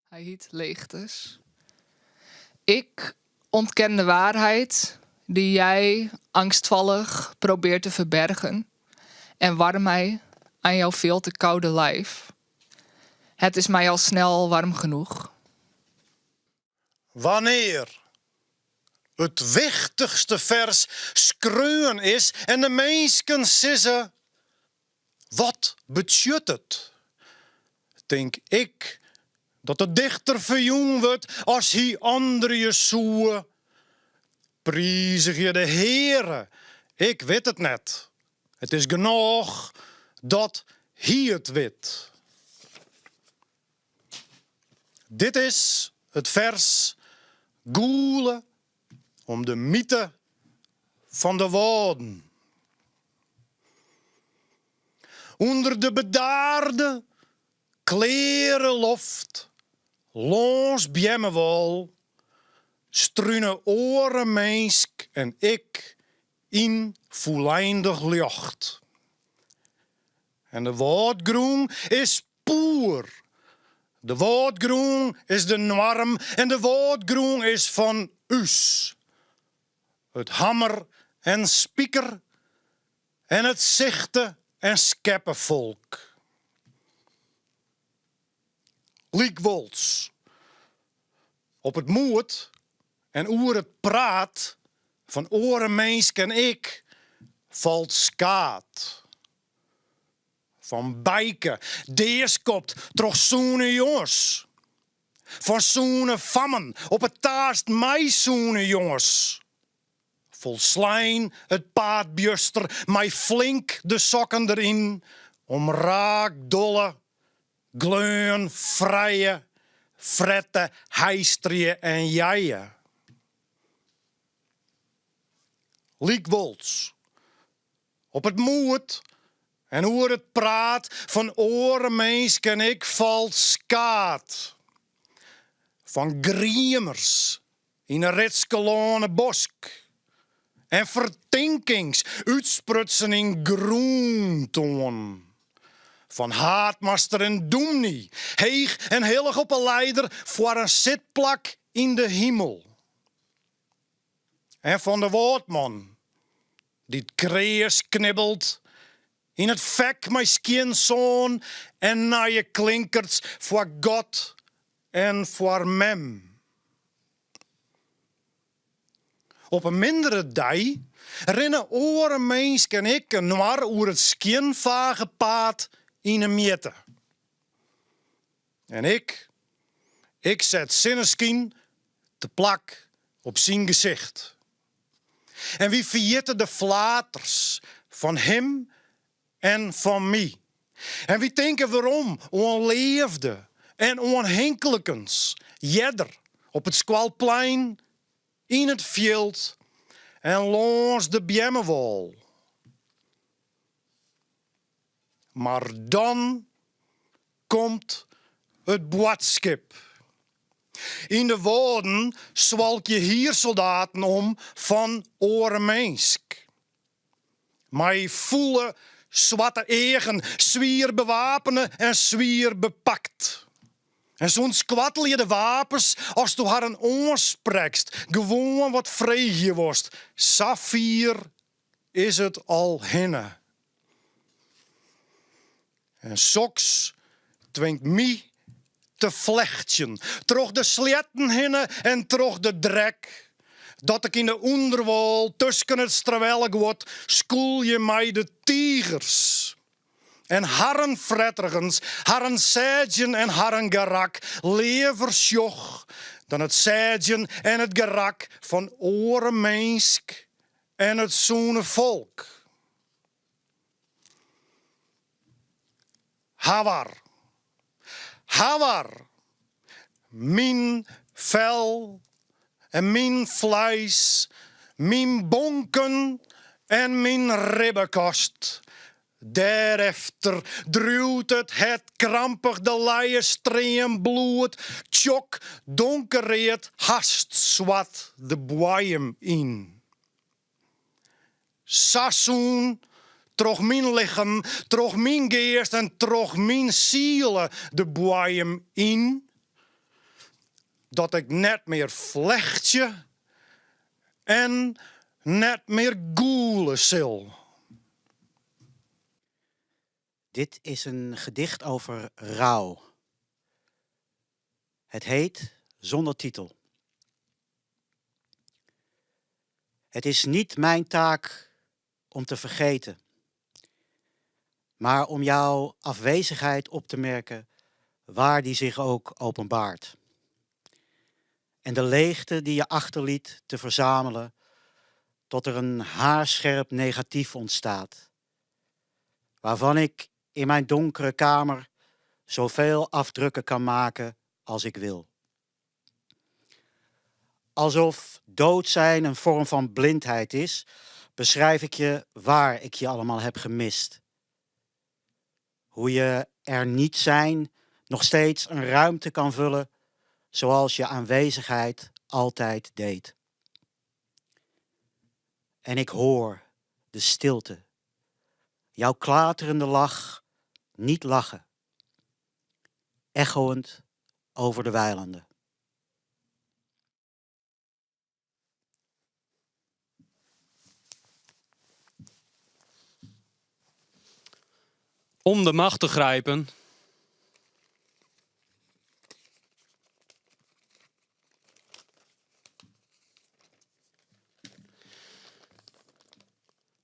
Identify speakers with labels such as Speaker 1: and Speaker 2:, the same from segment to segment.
Speaker 1: Hy hiet Leechtes. Ik ontken de waarheid die jij angstvallig probeert te verbergen en warm mij aan jouw veel te koude lijf. Het is mij al snel warm genoeg.
Speaker 2: Wannear it wichtichste fers skreaun is en de minsken sizze, Wat betsjut it? Tink ik dat de dichter ferjûn wurdt as hy anderje soe, Priizgje de Heare, ik wit it net. It is genôch dat Hy it wit. Dit is it fers Gûle om de myte fan de Wâlden. Under de bedaarde, kleare loft lâns beammewâl strune oare minsk en ik yn fûleindich ljocht. En de wâldgrûn is poer. De wâldgrûn is de noarm en de wâldgrûn is fan ús. It hammer en spiker en it sichte en skeppe folk. Lykwols, op it moed en oer it praat fan oare minsk en ik falt skaad. Fan Bijke, deaskopt troch sûne jonges. Fan sûne fammen op 'e taast mei sûne jonges. Folslein it paad bjuster mei flink de sokken deryn om raak dolle, gleon, frije, frette, heisterje en jeie. Lykwols, op it moed en oer it praat fan oare minsken ik falt skaad. Fan griemers Yn 'e Ritskelâne bosk en fertinkings útsprutsen yn grûntoan. Fan haadmaster en dûmny, heech en hillich op 'e leider foar in sitplak yn de himel. En fan de wâldman, dy't kreas knibbelt yn it fek mei skjin sân en nije klinkerts foar God en foar mem. Op in mindere dei rinne oare minsk en ik inoar oer it skjinfage paad yn 'e mjitte. En ik, ik set sinneskyn te plak op syn gesicht. En wy ferjitte de flaters fan him en fan my. En wy tinke werom oan leafde en oanhinklikens, earder op it skoalplein, yn it fjild en lâns de beammewâl. Mar dan komt it boadskip. Yn de Wâlden swalkje hiersoldaten om fan oare minsk. Mei fûle swarte eagen, swier bewapene en swier bepakt. En se ûntskoattelje de wapens asto harren oansprekst, gewoan wat freegje wolst. Safier is it al hinne. En soks twingt my te flechtsjen troch de sleatten hinne en troch de drek, dat ik yn de ûnderwâl tusken it strewelleguod skûlje mei de tigers. En harren fretterigens, harren sêdzjen en harren gerak leaver sjoch dan it sêdzjen en it gerak fan oare minsk en it sûne folk. Hawar, hawar, myn fel en myn fleis, myn bonken en myn ribbekost. Dêrefter driuwt it hert krampich de lije stream bloed, tsjok, donkerread, hast swart de boaiem yn. Sa sûn troch myn lichem, troch myn geast en troch myn siele de boaiem yn. Dat ik net mear flechtsje en net mear gûle sil.
Speaker 3: Dit is een gedicht over rouw. Het heet Zonder titel. Het is niet mijn taak om te vergeten, maar om jouw afwezigheid op te merken waar die zich ook openbaart. En de leegte die je achterliet te verzamelen tot er een haarscherp negatief ontstaat, waarvan ik in mijn donkere kamer zoveel afdrukken kan maken als ik wil. Alsof dood zijn een vorm van blindheid is, beschrijf ik je waar ik je allemaal heb gemist. Hoe je er niet zijn nog steeds een ruimte kan vullen zoals je aanwezigheid altijd deed. En ik hoor de stilte, jouw klaterende lach niet lachen, echoënd over de weilanden.
Speaker 4: Om de macht te grijpen.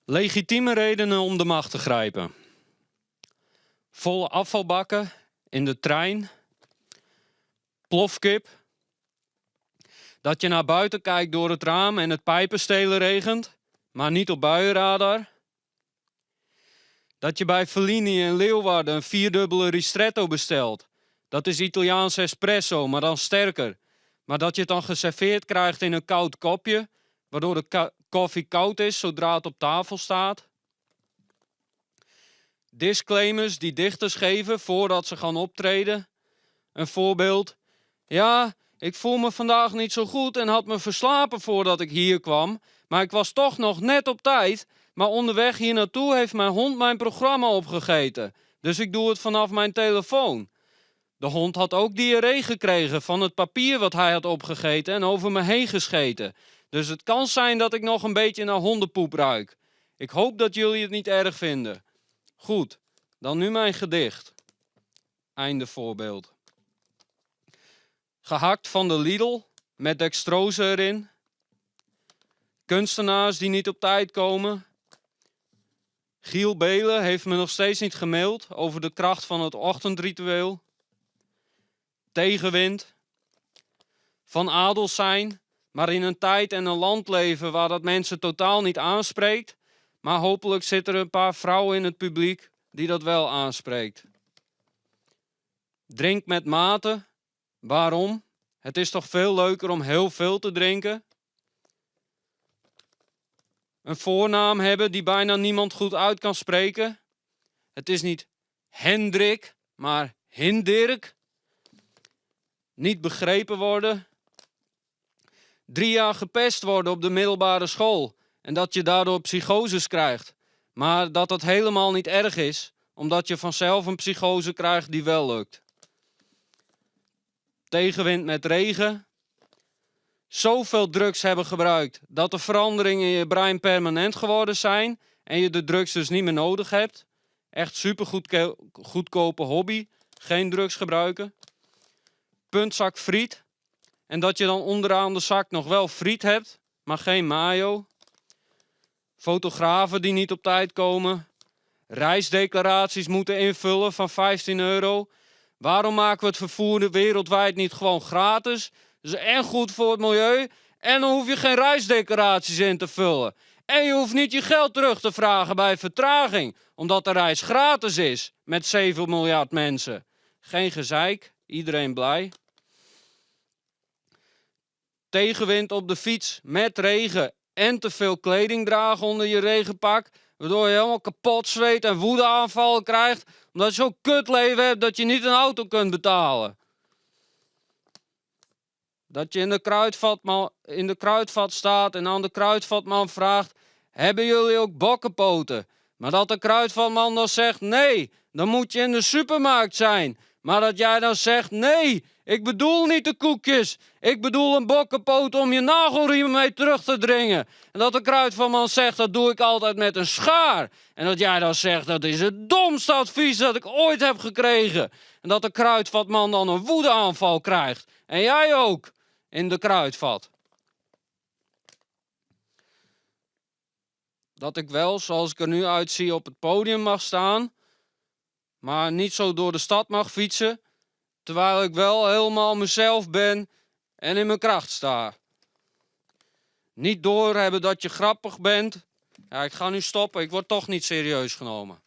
Speaker 4: Legitieme redenen om de macht te grijpen. Volle afvalbakken in de trein. Plofkip. Dat je naar buiten kijkt door het raam en het pijpenstelen regent, maar niet op buienradar. Dat je bij Fellini in Leeuwarden een vierdubbele ristretto bestelt. Dat is Italiaans espresso, maar dan sterker. Maar dat je het dan geserveerd krijgt in een koud kopje, waardoor de koffie koud is zodra het op tafel staat. Disclaimers die dichters geven voordat ze gaan optreden. Een voorbeeld. Ja, ik voel me vandaag niet zo goed en had me verslapen voordat ik hier kwam. Maar ik was toch nog net op tijd. Maar onderweg hier naartoe heeft mijn hond mijn programma opgegeten. Dus ik doe het vanaf mijn telefoon. De hond had ook diarree gekregen van het papier wat hij had opgegeten en over me heen gescheten. Dus het kan zijn dat ik nog een beetje naar hondenpoep ruik. Ik hoop dat jullie het niet erg vinden. Goed, dan nu mijn gedicht. Einde voorbeeld. Gehakt van de Lidl met dextrose erin. Kunstenaars die niet op tijd komen. Giel Beelen heeft me nog steeds niet gemaild over de kracht van het ochtendritueel. Tegenwind. Van adel zijn, maar in een tijd en een land leven waar dat mensen totaal niet aanspreekt. Maar hopelijk zitten er een paar vrouwen in het publiek die dat wel aanspreekt. Drink met mate. Waarom? Het is toch veel leuker om heel veel te drinken? Een voornaam hebben die bijna niemand goed uit kan spreken. Het is niet Hendrik, maar Hindirk. Niet begrepen worden. 3 jaar gepest worden op de middelbare school en dat je daardoor psychoses krijgt. Maar dat dat helemaal niet erg is, omdat je vanzelf een psychose krijgt die wel lukt. Tegenwind met regen. Zoveel drugs hebben gebruikt dat de veranderingen in je brein permanent geworden zijn en je de drugs dus niet meer nodig hebt. Echt super goedkope hobby. Geen drugs gebruiken. Puntzak friet. En dat je dan onderaan de zak nog wel friet hebt, maar geen mayo. Fotografen die niet op tijd komen. Reisdeclaraties moeten invullen van 15 euro. Waarom maken we het vervoer wereldwijd niet gewoon gratis? Dat is en goed voor het milieu en dan hoef je geen reisdeclaraties in te vullen. En je hoeft niet je geld terug te vragen bij vertraging, omdat de reis gratis is met 7 miljard mensen. Geen gezeik, iedereen blij. Tegenwind op de fiets met regen en te veel kleding dragen onder je regenpak, waardoor je helemaal kapot zweet en woedeaanvallen krijgt, omdat je zo'n kutleven hebt dat je niet een auto kunt betalen. Dat je in de kruidvat staat en aan de kruidvatman vraagt, hebben jullie ook bokkenpoten? Maar dat de kruidvatman dan zegt, nee, dan moet je in de supermarkt zijn. Maar dat jij dan zegt, nee, Ik bedoel niet de koekjes, ik bedoel een bokkenpoot om je nagelriemen mee terug te dringen. En dat de kruidvatman zegt, dat doe ik altijd met een schaar. En dat jij dan zegt, dat is het domste advies dat ik ooit heb gekregen. En dat de kruidvatman dan een woedeaanval krijgt. En jij ook, in de kruidvat. Dat ik wel, zoals ik er nu uitzie, op het podium mag staan, maar niet zo door de stad mag fietsen, terwijl ik wel helemaal mezelf ben en in mijn kracht sta. Niet doorhebben dat je grappig bent. Ja, ik ga nu stoppen, ik word toch niet serieus genomen.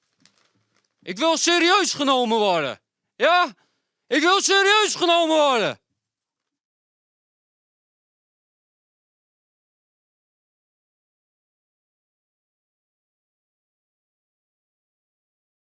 Speaker 4: Ik wil serieus genomen worden. Ja? Ik wil serieus genomen worden.